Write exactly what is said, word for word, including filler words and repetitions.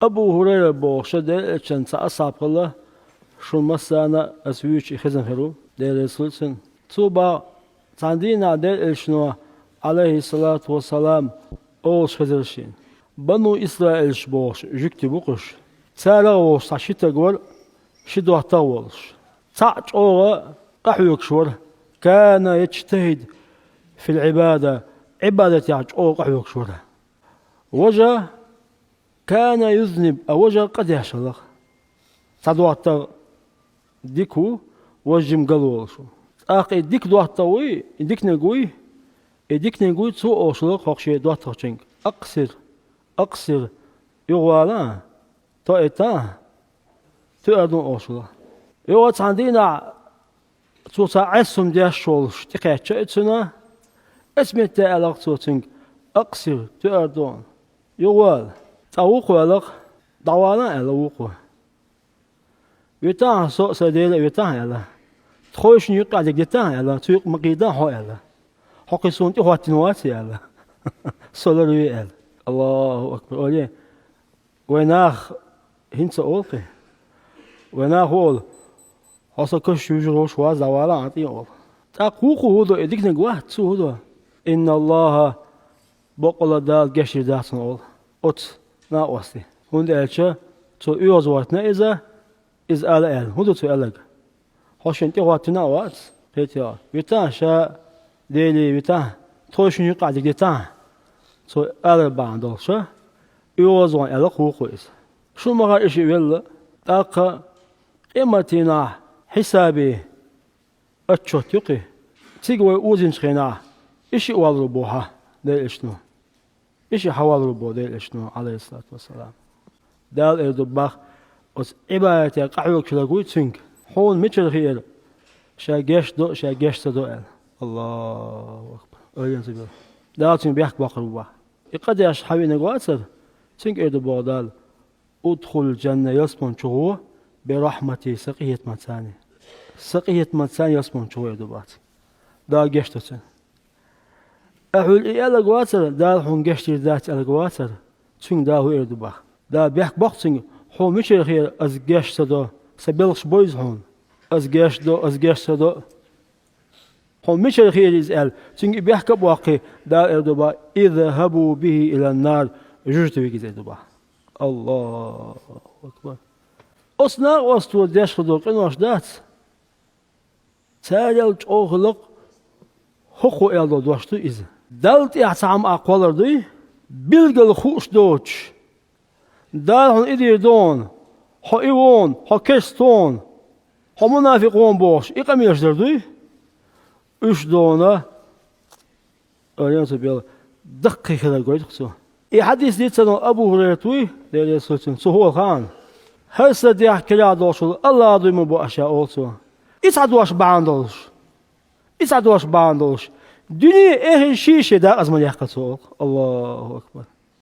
Абу ХӀурайра бохуш, Делан элчан цхьа асхьаб хилла, шун массарна а ас вуьйцуш и хезна хир ву, Дела реза хуьлда цунна. Цо боху, цхьана дийнахь Делан элчано, Ӏалайхиссалату вассалам, олуш хезира шена: «Бану Исраилаш бохуш жуьгтий бу кхуьш. Царах а волуш цхьа ши стаг вара, ши доттагӀа а волуш. Цхьаъ чӀогӀа къахьоьгуш вара, кана яджтахӀиду фил Ӏибада, Ӏибадатехь чӀогӀа къахьоьгуш вара. Важа кана юзниб, а важа къа деш хилла-кх. Цхьа доттагӀа дика ву, важа жима гал волуш ву. ТӀаккха и дика доттагӀа вуй, и диканиг вуй, и диканиг вуй, цо олуш хилла-кх хӀокху шен доттагӀчуьнга: „Акъсир, акъсир, юхавала, тоьар до, тоьар до“, олуш хилла. Юха цхьана дийнахь цо цхьа Ӏеса хӀума деш волуш тӀекхаьчча и цуьнан, оцу метте аьлла-кх цо цуьнга: „Акъсир, тоьар до, юхавала“. Цкъа вукхо аьлла-кх: „ДӀавала“, аьлла вукхо. „Витахьа со а, сан Дела а витахьа“, аьлла. „Тхойшинна юккъехь дерг дитахьа“, аьлла, „цу юкъа ма кхийда хьо“, аьлла. „Хьо кхин суна тӀехӀоттина ваций“, аьлла. „Со ларве“, аьлла. Аллаху акбар. Олий, вай наха хӀинца олу кхин. Вай наха олу: „Хьо сан каш чу вуьжур волуш вац, дӀавала Ӏа тӀе“, олу. ТӀаккха вукхо хӀун до, и диканиг вац, цо хӀун до? „Инна Аллаха, баккъалла Дала гечдийр дац хьуна“, олу оцу накъостий. ХӀунда аьлча цо оьгӀаз хӀоттийна иза, иза ала аьлла. ХӀун ду цо аьлларг? Хьо шена тӀехӀоттийна а вац, кхетий хьо. Витахьа ша Деле витахьа, тхойшинна юккъехь дерг дитахьа“, цо алар бахьана долуш, оьгӀаз хӀоттийна аьлла-кх вукхо иза. Шуна ма-хаъара, и шиъ велла, тӀаккха къематдийнахь хьисаби отчет ю кхин. Цига вай озийначу хенахь и шиъ валлур бу хьан Делан элчано. И шиъ хьан валлур бу Делан элчано, Ӏалайхиссалату вассалам. Дала эр ду боху: „Оцу Ӏибадатехь къахьоьгуш верг вуй цуьнга. Хьуна мичара хиира, ша гечдо а, ша геч ца до а“, аьлла. Аллаху акбар. Ойла ца бела. Дала цуьнга бехк боккхур бу боху. И къа деш хьан веанарг вацара, цуьнга эр ду боху Дала: „Удхулил джанна, ялсамани чу гӀо, би рахьмати, сан къинхетамца“. Сан къинхетамца ялсамани чу гӀо эр ду боху. Дала гечдо цунна. Ахьа хьуьлла и аьлларг вацара, Дала хьуна гечдийр дац аьлларг вацара, цуьнга Дала хӀун эр ду боху? Дала бехк боккху цуьнга: „Хьуна мичара хиира, ас геч ца до? Сан белхаш бо иза хьуна? Ас геч до, ас геч ца до“. „Хьуна мичара хиира иза?“ – аьлла, цуьнга и бехк а боккхий, Дала эр ду боху: „Изхьабу бихи илан-нар“, жужа тӀе вига иза эр ду боху. Аллаху акбар. Оцу накъосто деш хир долу къинош дац? Царел чӀогӀа хилла-кх хӀокхо аьлла долу дош ду иза. Далла тӀехь цхьа хӀума а кхоллар дуй, билггал хууш доцуш, Дала хьуна и дийр ду хьуна, хьо и ву хьуна, хьо керста ву хьуна, хьо мунафикъ ву хьуна бохуш, и къамелаш дар дуй? Уьш ду хьуна, ойла ца бела, даккхий хилар гойту-кх цо. И хьадис дийцина Абу ХӀурайрат вуй, Дела реза хуьлда цунна, цо хӀокху хенахь: „ХӀара сан дегӀ карахь долуш волу АллахӀ дуй ма бу аша“, олу цо. И цхьа дош бахьана долуш, и цхьа дош бахьана долуш, дуьне а, эхарт а шен-шен декъаза ма яьккха цо, олу-кх. Аллаху акбар.